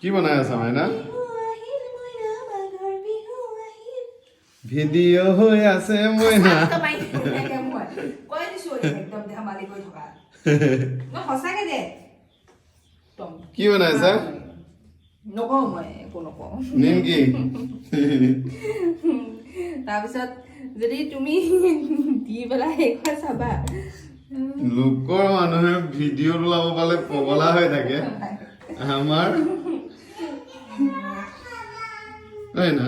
কি বনাই আছা মাইনা? বিহু আহিল মইনা, মাঘৰ বিহু আহিল। ভিডিঅ' হৈ আছে মইনা। একদম মাৰি দিওঁ এনেকে মই কৈ দিছো, একদম ধেমালি কৰি থকা ন, সঁচাকে দে একদম। কি বনাইছা? নকওঁ, মই একো নকওঁ। নিমকি। তাৰপিছত যদি তুমি দি পেলাই সেইখন চাবা। লোকৰ মানুহে ভিডিঅ' ওলাব পালে পগলা হৈ থাকে, আমাৰ এই না।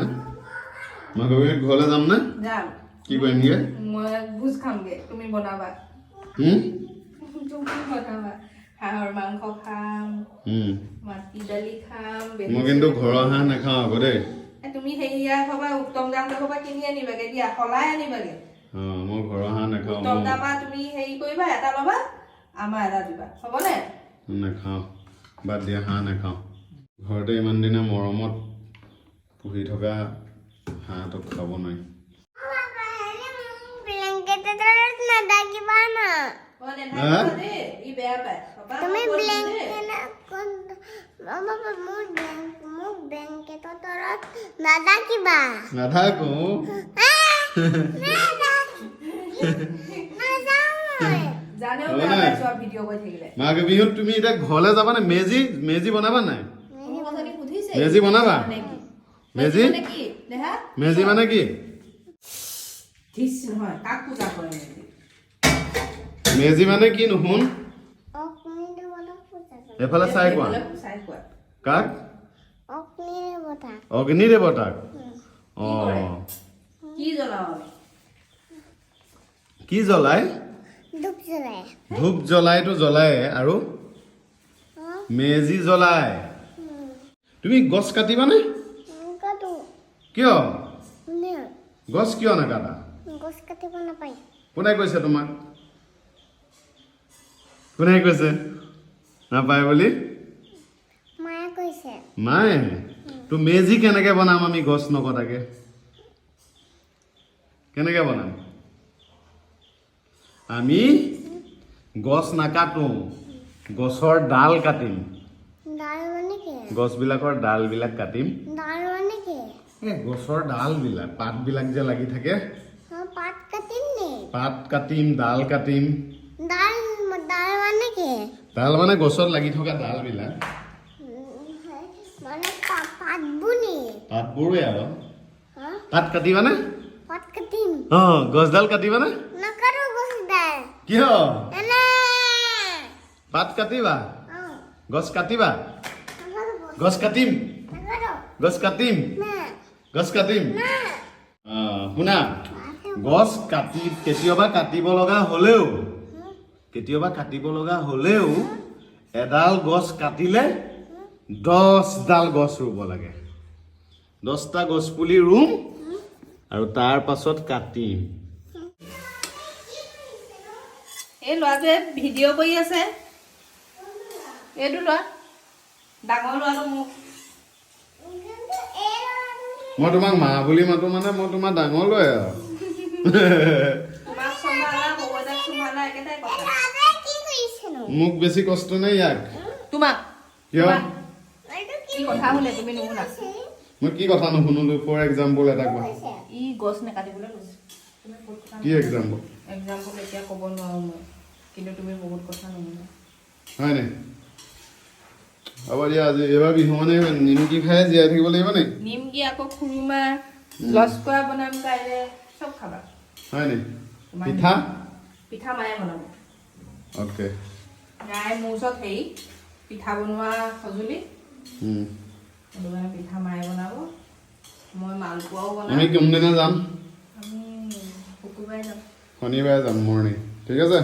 মাঘৰ বিহুত ঘৰলৈ যাম নে? যাম। কি কৰিমগে? মই ভোজ খামগে, তুমি বনাবা। হুম? তুমি বনাবা, হাঁহৰ মাংস খাম, মাটি দালি খাম। মই কিন্তু ঘৰৰ হাঁহ নাখাওঁ আকৌ দেই। এ, তুমি হেৰিয়া পৰা, উত্তম দাহঁতৰ পৰা কিনি আনিবাগে দিয়া, সলাই আনিবাগে। অঁ, মই ঘৰৰ হাঁহ নাখাওঁ। উত্তম মই দাৰ পৰা তুমি হেৰি কৰিবা, এটা ল'বা, আমাৰ এটা দিবা, হ'বনে? নাখাওঁ, বাদ দিয়া, হাঁহ নাখাওঁ। ঘৰতে ইমান দিনে মৰমত পুহি থকা হাঁহটোক খাব নোৱাৰি। ব্লেংকেটৰ তলত নাথাকিবা না। অ, নাথাকিবা দেই, ই বেয়া পায় বাবা, তুমি মই কৈছো দেই। ব্লেংকেট, বাবা, মোক ব্লেংকেটৰ তলত নাথাকিবা। নাথাকো। নাযাওঁ মই। জানেও হ'ব বেয়া নাই? পায় চোৱা ভিডিঅ' কৰি থাকিলে। মাঘ বিহুত তুমি এতিয়া ঘৰলৈ যাবানে? মেজি বনাবা নাই? মোক অথনি সুধিছে। মেজি বনাবা? মানে কি? মেজি? মানে কি দেহা? মেজি মানে কি? ধিচ নহয়, কাক পূজা কৰে মেজি? মেজি মানে কি নুশুন? অগ্নি দেৱতাক পূজা কৰে। এইফালে চাই কোৱা। এইফালে চাই কোৱা। কাক? অগ্নি দেৱতাক। অগ্নি দেৱতাক, অ। কি কৰে? কি জ্বলাও আমি? কি জ্বলাই? ধূপ জ্বলাই। ধূপ জ্বলাইতো জ্বলায়ে আৰু মেজি জ্বলাই। তুমি গছ কাটিবানে? কাটো। কিয়? নে। গছ কিয় নাকাটা? গছ কাটিব নাপায়। কোনে কৈছে তোমাক? কোনে কৈছে নাপায় বুলি? মায়ে কৈছে। মায়ে তো মেজি কেনেকে বনাম আমি গছ নকটাকে? কেনেকে বনাম আমি? গছ নাকাটো, গছৰ ডাল কাটিম। ডাল মানে কি? গছবিলাকৰ ডালবিলাক কাটিম। ডাল মানে কি? এই গছৰ ডালবিলাক, পাতবিলাক যে লাগি থাকে। অ, পাত কাটিম নি? পাত কাটিম, ডাল কাটিম। ডাল মানে কি? ডাল মানে গছত লাগি থকা ডালবিলাক। মানে পাতবোৰ নি? পাতবোৰে আৰু। হা? পাত কাটিবানে? পাত কাটিম। অ, গছডাল কাটিবানে? নাকাটো গছডাল। কিয়? এনে। পাত কাটিবা? অ। গছ কাটিবা? নাকাটো গছ। গছ কাটিম। নাকাটো। গছ কাটিম। না। গছ কাটিম। না। শুনা, গছ কাটি কেতিয়াবা কাটিব লগা হ'লেও, কেতিয়াবা কাটিব লগা হ'লেও এডাল গছ কাটিলে 10ডাল গছ ৰুব লাগে। 10টা গছ পুলি ৰুম আৰু তাৰ পাছত কাটিম। এই ল'ৰাটোৱে ভিডিঅ' কৰি আছে। এইটো ল'ৰা, ডাঙৰ ল'ৰাটো মোক। কিন্তু এই ল'ৰাটো। মই তোমাক মা বুলি মাতো, মানে মই তোমাৰ ডাঙৰ ল'ৰাই আৰু। তোমাক চম্ভালা, বৌৱেতাক চম্ভালা একেটাই কথা। ল'ৰাটোৱে কি কৰিছেনো? মোক বেছি কষ্ট নাই ইয়াক। তোমাক। কিয়? তোমাক। এইটো কি? কি কথা শুনে, তুমি নুশুনা। মই কি কথা নুশুনিলো? ফৰ এক্সাম্পল এটা কোৱা। কৰিছে? ই গছ নাকাটিবলৈ কৈছে। তুমি বহুত কথা। কি এক্সাম্পল? এক্সাম্পল এতিয়া ক'ব নোৱাৰো মই, কিন্তু তুমি বহুত কথা নুশুনা। হয় নে? হ'ব দিয়া। আজি এইবাৰ বিহু মানে নিমকি খাই জীয়াই থাকিব লাগিব নি? নিমকি, আকৌ খুৰুমা, লস্কৰা বনাম কাইলৈ, চব খাবা। হয় নি? তোমাৰ। পিঠা? পিঠা মায়ে বনাব। অ'কে। নাই মোৰ ওচৰত হেৰি পিঠা বনোৱা সঁজুলি। সেইটো কাৰণে পিঠা মায়ে বনাব, মই মালপোৱাও বনাম। আমি কোনদিনা যাম? আমি শুকুৰবাৰে যাম। শনিবাৰে যাম মৰ্ণিং, ঠিক আছে?